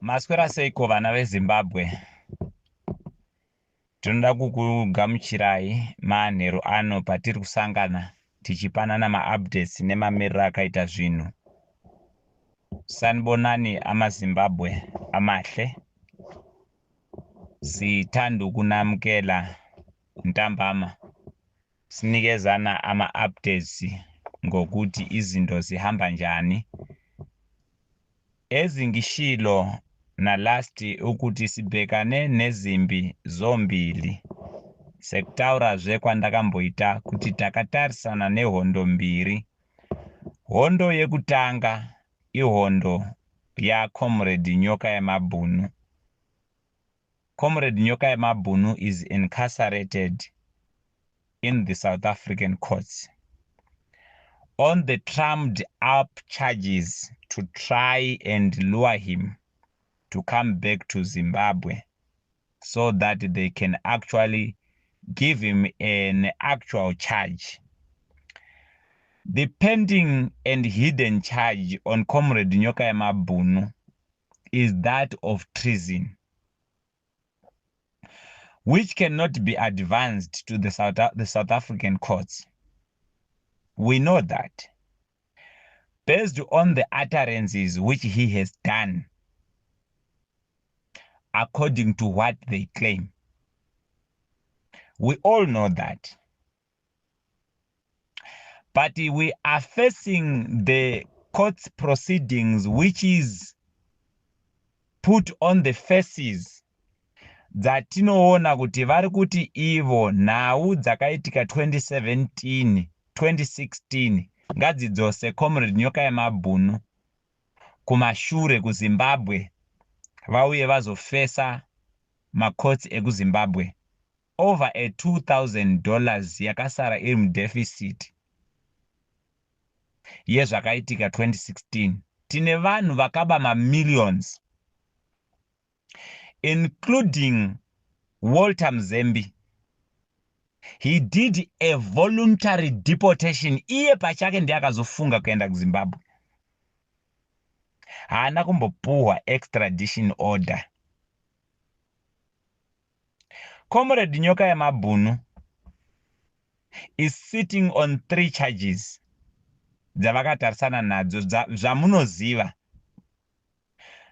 Maswera seiko vana veZimbabwe? Tinoda kukugamuchirai manheru ano patiri kusangana tichipanana maupdates nemamiriro akaita zvinhu. Sanibonani amaZimbabwe amahle. Sithanda ukunamukela ntambama sinikezana ama-updates ngokuthi izinto zihamba njani. Ezingishilo nalast ukuthi sibhekane nezimbi zombili sekutaurazve kwandakamboita kuti takatarisana nehondo mbiri. Hondo yekutanga ihondo yaComrade Nyoka Yemabhunu. Comrade Nyoka Yemabhunu is incarcerated in the South African courts on the trumped up charges to try and lure him to come back to Zimbabwe so that they can actually give him an actual charge. The pending and hidden charge on Comrade Nyoka Yemabhunu is that of treason, which cannot be advanced to the South African courts. We know that. Based on the utterances which he has done, according to what they claim. We all know that. But we are facing the court proceedings which is put on the faces dzatinoona kuti vari kuti ivo nhau dzakaitika 2017 2016 ngadzidzose Comrade Nyoka Yemabhunu kumashure kuZimbabwe vauye vazofesa macourts ekuZimbabwe over a $2000 yakasara iri mudeficit yezvakaitika 2016. Tine vanhu vakaba mamillions including Walter Mzembi. He did a voluntary deportation. Iye pachake ndiye akazofunga kuenda kuZimbabwe. Haana kumbopuhwa extradition order. Comrade Nyoka Yemabhunu is sitting on 3 charges dzavakatarisana nadzo zvamunoziva.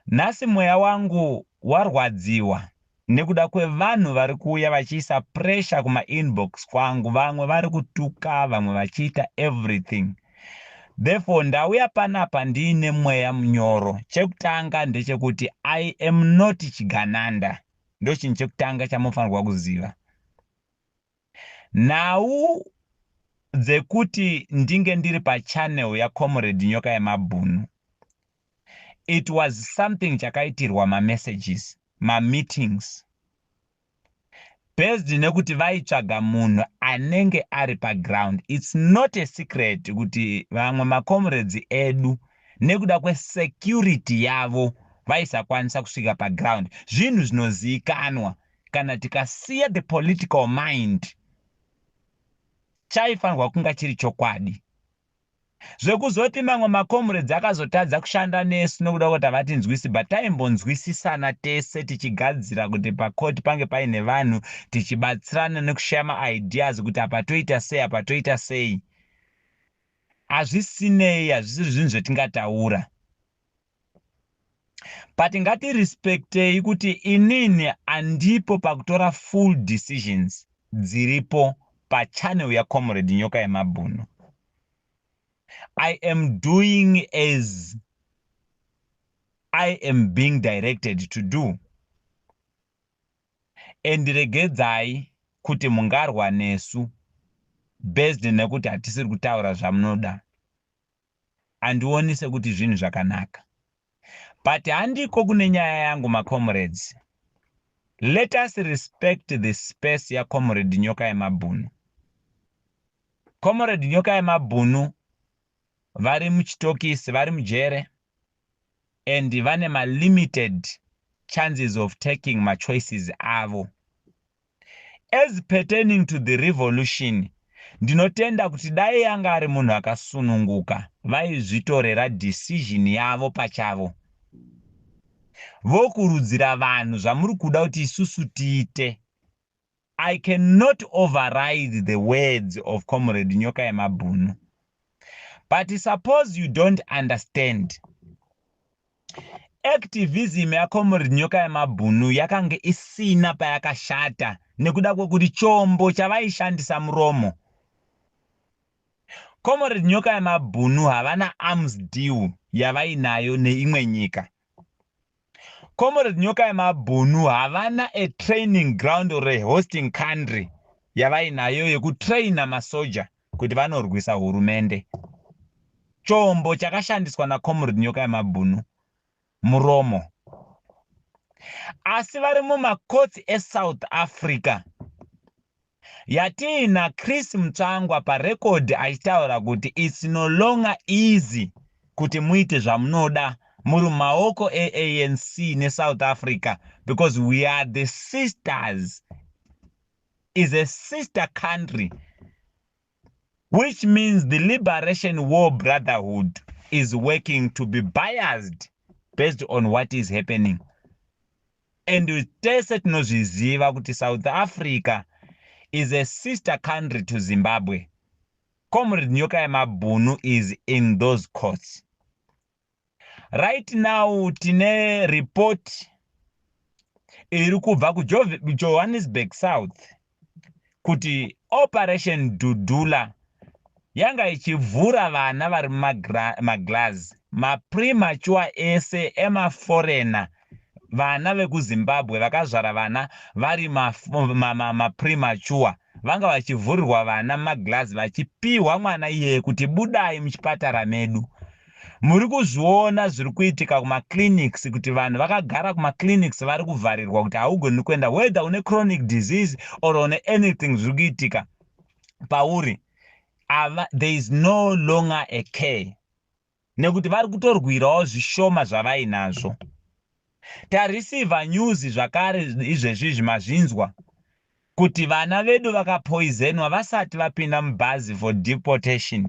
Nhasi mweya wangu warwadziwa nekuda kwevanhu vari kuuya vachiisa pressure kuma-inbox kwangu, vamwe vari kutuka, vamwe vachiita everything. Therefore ndauya panapa ndiine mweya munyoro. Chekutanga ndechekuti I am not Chigananda. Ndo chinhu chekutanga chamunofanirwa kuziva. Nhau dzekuti ndinge ndiri pachannel yaComrade Nyoka Yemabhunu, it was something chakaitirwa mamessages, mameetings, based nekuti vaitsvaga munhu anenge ari paground. It's not a secret kuti vamwe macomrades edu nekuda kwesecurity yavo vaisakwanisa kusvika paground. Zvinhu zvinozivikanwa kana tikasiya the political mind, chaifanirwa kunga chiri chokwadi. Zvekuzoti mamwe macomrades akazotadza kushanda nesu nokuda kwekuti havatinzwisi, but taimbonzwisisana tese tichigadzira kuti pakoti pange paine vanhu, tichibatsirana nekushaya maideas kuti apa toita sei, apa toita sei. Hazvisinei, hazvisiri zvinhu zvetingataura. But ngatirespektei kuti inini andipo pakutora full decisions dziripo pachannel yaComrade Nyoka Yemabhunu. I am doing as I am being directed to do. And regedzai kuti mungarwa nesu based nekuti hatisiri kutaura zvamunoda. Andioni sekuti zvinhu zvakanaka. But handiko kune nyaya yangu macomrades. Let us respect the space yaComrade Nyoka Yemabhunu. Comrade Nyoka Yemabhunu vari muchitokisi, vari mujere, and vane malimited chances of taking machoices avo. As pertaining to the revolution, ndinotenda kuti dai anga ari munhu akasununguka, vaizvitorera decision yavo pachavo. Vokurudzira vanhu zvamuri kuda kuti isusu tiite. I cannot override the words of Comrade Nyoka Yemabhunu. But suppose you don't understand. Activism yaComrade Nyoka Yemabhunu yakange isina payakashata nekuda kwekuti chombo chavaishandisa muromo. Comrade Nyoka Yemabhunu havana arms deal yavainayo neimwe nyika. Comrade Nyoka Yemabhunu havana a training ground or a hosting country yavainayo yekutraina masoja kuti vanorwisa hurumende. Chombo chakashandiswa naComrade Nyoka Yemabhunu muromo. Asi vari mumakotsi eSouth Africa yatiina Chris Mutsvangwa parekodhi achitaura kuti it's no longer easy kuti muite zvamunoda muri mumaoko eANC neSouth Africa, because we are the sisters, is a sister country, which means the Liberation War Brotherhood is working to be biased based on what is happening. And tese tinozviziva kuti South Africa is a sister country to Zimbabwe. Comrade Nyoka Yemabhunu is in those courts right now. Tine report iri kubva kuJohannesburg South kuti Operation Dudula yanga ichivhura vana vari mumaglass, mapremature ese emaforeigner. Vana vekuZimbabwe vakazvara vana vari mapremature vanga vachivhurirwa vana mumaglass, vachipiwa mwana iyeye kuti budai muchipatara medu. Muri kuzviona zviri kuitika kumaclinics, kuti vanhu vakagara kumaclinics vari kuvharirwa kuti haugoni kuenda, whether une chronic disease or une anything zviri kuitika pauri. Ava, there is no longer a care nekuti vari kutorwirawo zvishoma zvavainazvo. Tareceiva news zvakare izvezvi izvi, mazvinzwa kuti vana vedu vakapoizenwa vasati vapinda mubhazi for deportation.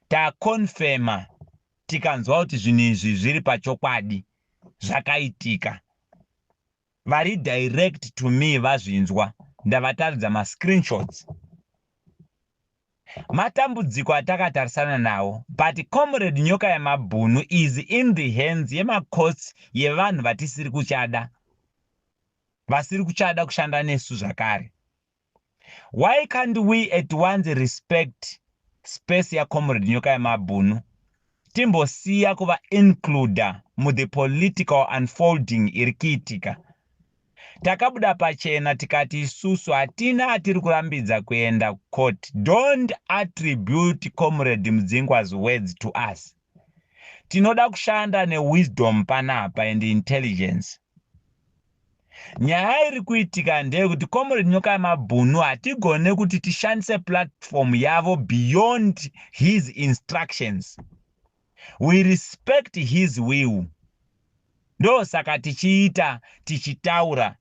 Taconfirma, tikanzwa kuti zvinhu izvi zviri pachokwadi, zvakaitika. Vari direct to me vazvinzwa, ndavataridza mascreenshots. Matambudziko atakatarisana nawo, but Comrade Nyoka Yamabhunu is in the hands yemacourts yevanhu vatisiri kuchada, vasiri kuchada kushanda nesu zvakare. Why can't we at once respect space yaComrade Nyoka Yamabhunu, timbosiya kuva includer muthe political unfolding iri kuitika? Takabuda pachena tikati isusu hatina atiri kurambidza kuenda court. Don't attribute Comrade Mudzingwa's words to us. Tinoda kushanda newisdom panapa and intelligence. Nyaya iri kuitika ndeyekuti Comrade Nyoka Yamabhunu hatigone kuti tishandise platform yavo beyond his instructions. We respect his will, ndosaka tichiita tichitaura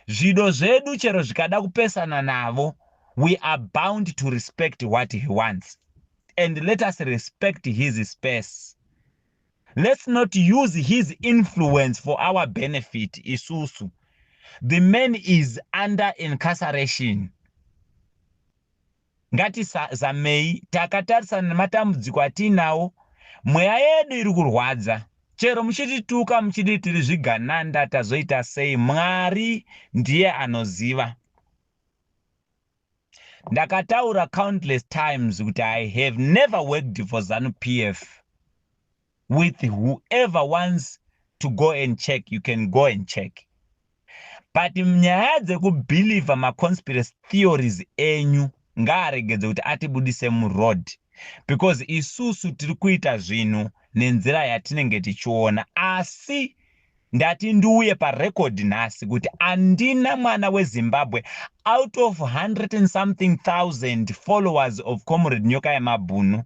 zvido zvedu. Chero zvikada kupesana navo, we are bound to respect what he wants, and let us respect his space. Let's not use his influence for our benefit isusu. The man is under incarceration. Ngatizamei takatarisana nematambudziko atiinawo. Mweya yedu iri kurwadza. Chero muchitituka, muchiti tiri zvigananda, tazoita sei? Mwari ndiye anoziva. Ndakataura countless times kuti I have never worked for ZANU PF. With whoever wants to go and check, you can go and check. But nyaya dzekubelieva maconspiracy theories enyu ngaaregedze kuti atibudise muroad, because isusu tiri kuita zvinhu nenzira yatinenge tichiona. Asi ndati ndiuye parekodhi nhasi kuti handina mwana weZimbabwe out of 100 and something thousand followers of Comrade Nyoka Yemabhunu.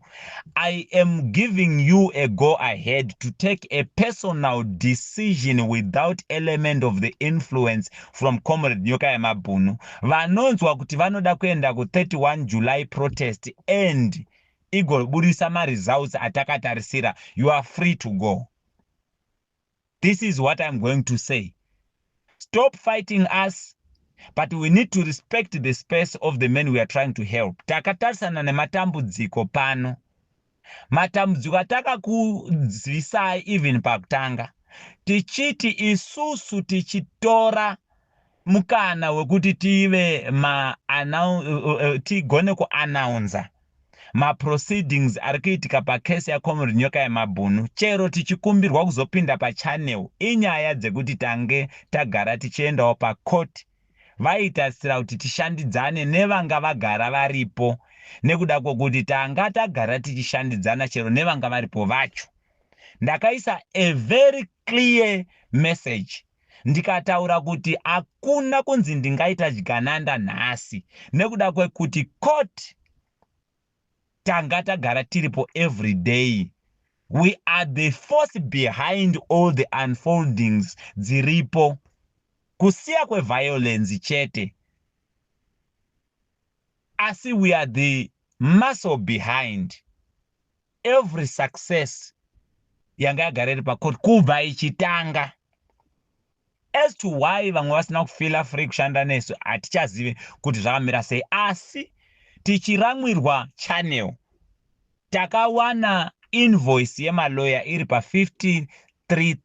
I am giving you a go ahead to take a personal decision without element of the influence from Comrade Nyoka Yemabhunu. Vanonzwa kuti vanoda kuenda ku31 July protest and igobudisa maresults atakatarisira, you are free to go. This is what I'm going to say. Stop fighting us, but we need to respect the space of the men we are trying to help. Takatarisana nematambudziko pano, matambudziko atakakuzivisai even pakutanga, tichiti isusu tichitora mukana wekuti tive ma tigone kuannouncer maproceedings ari kuitika pakesi yaComrade Nyoka Yemabhunu, chero tichikumbirwa kuzopinda pachannel, inyaya dzekuti tange tagara tichiendawo pacourt. Vaitarisira kuti tishandidzane nevanga vagara varipo, nekuda kwokuti tanga tagara tichishandidzana chero nevanga varipo vacho. Ndakaisa a very clear message, ndikataura kuti hakuna kunzi ndingaita chigananda nhasi, nekuda kwekuti court tanga tagara tiripo every day. We are the force behind all the unfoldings dziripo, kusiya kweviolence chete, asi we are the muscle behind every success yanga yagara iri pacourt kubva ichitanga. As to why vamwe vasina kufeela free kushanda nesu, hatichazivi kuti zvakamira sei, asi tichiramwirwa channel, takawana invoice yemaloya iri pa53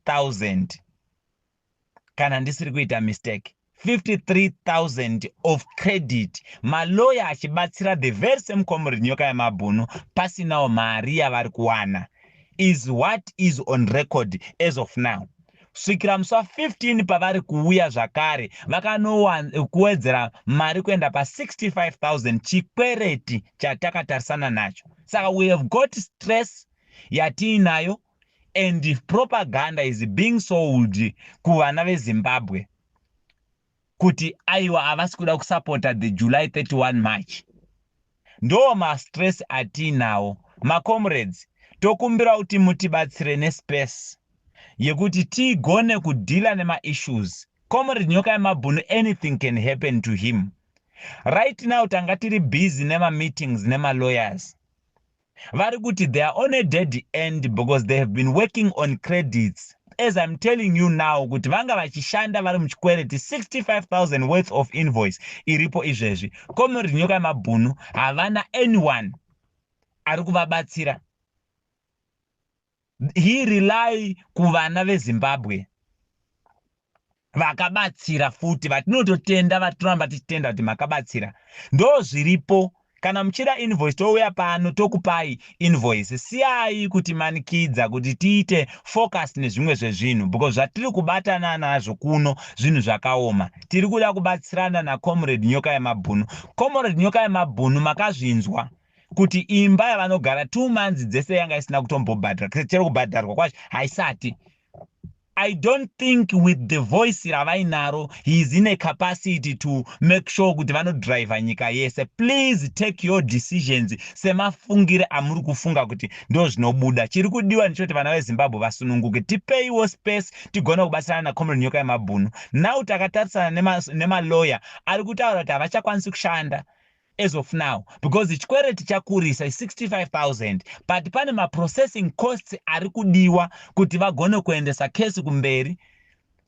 000, kana ndisiri kuita mistake, 53 000 of credit, maloya achibatsira the very same Comrade Nyoka Yemabhunu pasinawo mari yavari kuwana, is what is on record as of now. Kusvikira musi wa15 pavari kuuya zvakare, vakanokuwedzera mari kuenda pa65 000, chikwereti chatakatarisana nacho. Saka we have got stress yatiinayo, and propaganda is being sold kuvana veZimbabwe kuti aiwa, havasi kuda kusapota the July 31 march. Ndo mastress atiinawo, macomrades. Tokumbira kuti mutibatsire nespace yekuti tigone kudeala nemaissues. Comrade Nyoka Yemabhunu, anything can happen to him right now. Tanga tiri busy nemameetings nemalawyers, vari kuti they are on a dead end because they have been working on credits. As I'm telling you now, kuti vanga vachishanda vari muchikwereti, 65 000 worth of invoice iripo izvezvi. Comrade Nyoka Yemabhunu havana anyone ari kuvabatsira. He rely kuvana veZimbabwe vakabatsira futi, vatinototenda, vatinoramba tichitenda kuti makabatsira. Ndo zviripo. Kana muchida invoice, touya pano tokupai invoice. Siyai kutimanikidza kuti tiite focus nezvimwe zvezvinhu, because zvatiri kubatana nazvo kuno zvinhu zvakaoma. Tiri kuda kubatsirana naComrade Nyoka Yemabhunu. Comrade Nyoka Yemabhunu, makazvinzwa kuti imba yavanogara 2 months dzese yanga isina kutombobhadhara, chero kubhadharwa kwacho haisati. I don't think with the voice ravainaro he is in a capacity to make sure kuti vanodhiraivha nyika yese. Please take your decisions semafungire amuri kufunga kuti ndo zvinobuda. Chiri kudiwa ndechoti vana veZimbabwe vasununguke. Tipeiwo space tigone kubatsirana naComrade Nyoka Yemabhunu. Now takatarisana nemaloya ari kutaura kuti havachakwanisi kushanda as of now because chikwereti chakurisa 65 000, but pane maprocessing costs ari kudiwa kuti vagone kuendesa kesi kumberi.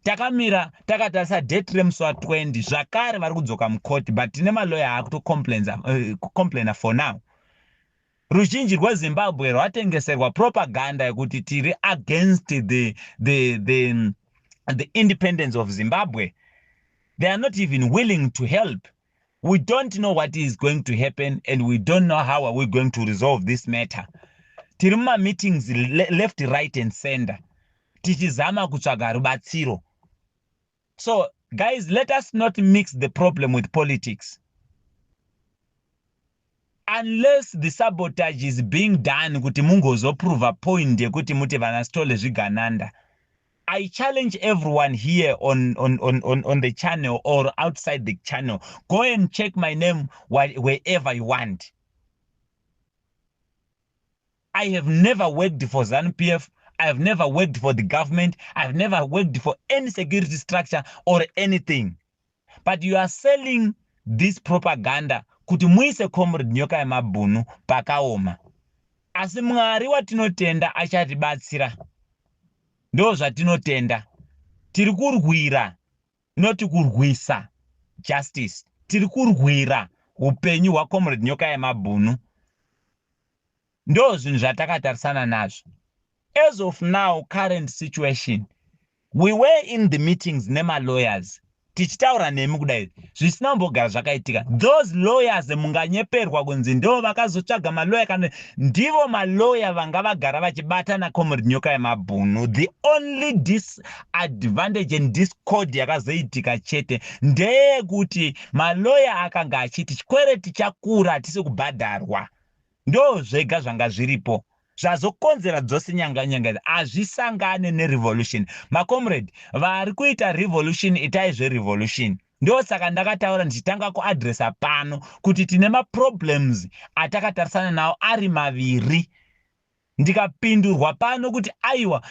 Takamira takatarisa date remusi wa20, zvakare vari kudzoka mukoti, but tine maloya akutocomplaina. For now, ruzhinji rweZimbabwe rwatengeserwa propaganda yekuti tiri against the independence of Zimbabwe. They are not even willing to help. We don't know what is going to happen, and we don't know how are we going to resolve this matter. Tiri mumameetings left, right and center, tichizama kutsvaga rubatsiro. So guys, let us not mix the problem with politics unless the sabotage is being done kuti mungozoprova point yekuti muti vana Sithole zvigananda. I challenge everyone here on the channel or outside the channel. Go and check my name wherever you want. I have never worked for ZANU PF. I have never worked for the government. I've never worked for any security structure or anything. But you are selling this propaganda kuti muise Comrade Nyoka Yemabhunu pakaoma. Asi Mwari watinotenda achatibatsira. Ndo zvatinotenda. Tiri kurwira, noti kurwisa justice, tiri kurwira upenyu hwaComrade Nyoka Yemabhunu. Ndo zvinhu zvatakatarisana nazvo as of now. Current situation, we were in the meetings nemalawyers tichitaura nemi kudai, zvisina kumbogara zvakaitika. Those lawyers munganyeperwa kunzi ndo vakazotsvaga malawyer, kana ndivo malawyer vanga vagara vachibata naComrade Nyoka Yemabhunu. The only disadvantage and discord yakazoitika chete ndeyekuti malawyer akanga achiti chikwereti chakura, hatisi kubhadharwa. Ndo zvega zvanga zviripo zvazokonzera dzose nyanga nyanga. Hazvisangane nerevolution. Macomrade vari kuita revolution, itai zverevolution. Ndosaka ndakataura ndichitanga kuadresa pano kuti tine maproblems atakatarisana nawo ari maviri. Ndikapindurwa pano kuti aiwa,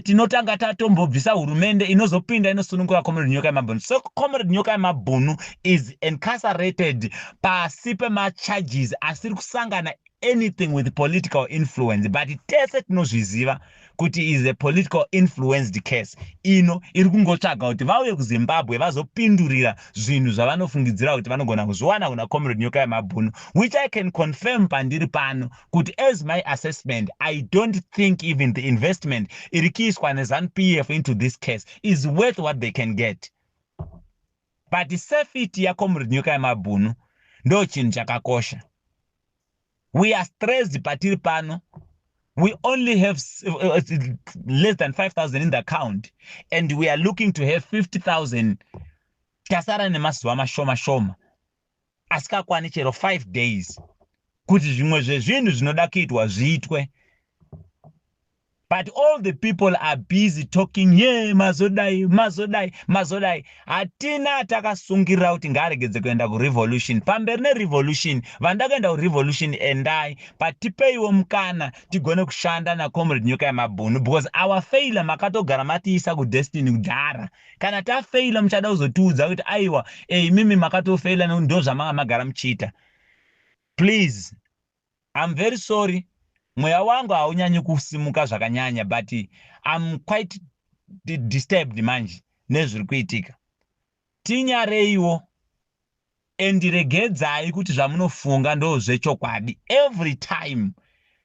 tinotanga tatombobvisa hurumende inozopinda inosunungura Comrade Nyoka Yemabhunu. So Comrade Nyoka Yemabhunu is incarcerated pasi pemacharges asiri kusangana anything with political influence, but tese tinozviziva kuti is a political influenced case ino iri kungotsvaga kuti vauye kuZimbabwe vazopindurira zvinhu zvavanofungidzira kuti vanogona kuzviwana kuna Comrade Nyoka Yemabhunu, which I can confirm pandiri pano kuti as my assessment, I don't think even the investment iri kuiswa neZANU PF into this case is worth what they can get. But safety yaComrade Nyoka Yemabhunu ndo chinhu chakakosha. We are stressed patiri pano. We only have less than 5000 in the account and we are looking to have 50,000. Tasara nemazuva mashoma shoma asikakwani chero 5 days kuti zvimwe zvezvinhu zvinoda kuitwa zviitwe, but all the people are busy talking ye mazodai, mazodai, mazodai. Hatina takasungirira kuti ngaaregedze kuenda kurevolution. Pamberi nerevolution. Vanoda kuenda kurevolution, endai, but tipeiwo mukana tigone kushanda naComrade Nyoka Yemabhunu, because our failure makatogara matiisa kudestiny kudhara. Kana tafeila, muchada kuzotiudza kuti aiwa, imimi makatofeila nekuti ndo zvamanga magara muchiita. Please, I'm very sorry, mweya wangu haunyanyi kusimuka zvakanyanya, but I'm quite disturbed manje nezviri kuitika. Tinyareiwo and regedzai kuti zvamunofunga ndo zvechokwadi every time.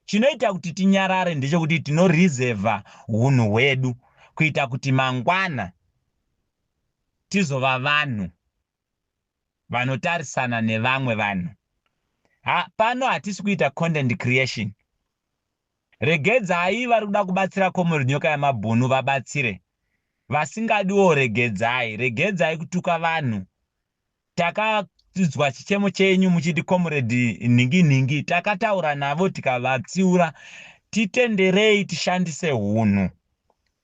Chinoita kuti tinyarare ndechekuti tinoreserva unhu hwedu kuita kuti mangwana tizova vanhu vanotarisana nevamwe vanhu. Ha, pano hatisi kuita content creation. Regedzai vari kuda kubatsira Comrade Nyoka Yamabhunu vabatsire, vasingadiwo regedzai. Regedzai kutuka vanhu. Takadzwa chichemo chenyu muchiti Comrade nhingi nhingi, takataura navo tikavatsiura. Titenderei tishandise hunhu,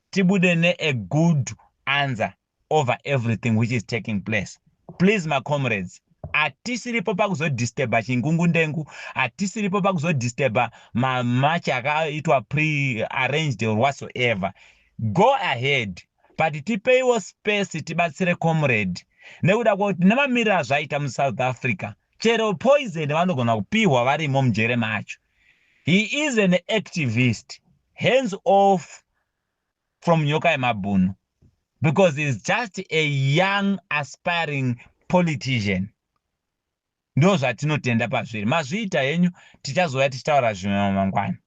tibude nea good answer over everything which is taking place. Please, macomrades, hatisiripo pakuzodisturba chingungundengu, hatisiripo pakuzodisturba mamarch akaitwa pre-arranged or whatsoever. Go ahead, but tipeiwo space tibatsire comrade, nekuda kwekuti nemamiriro azvaita muSouth Africa, chero poison vanogona kupiwa varimo mujere macho. He is an activist. Hands off from Nyoka Yemabhunu, because he is just a young aspiring politician. Ndo zvatinotenda pazviri. Mazviita henyu, tichazouya tichitaura zvimwe mangwana.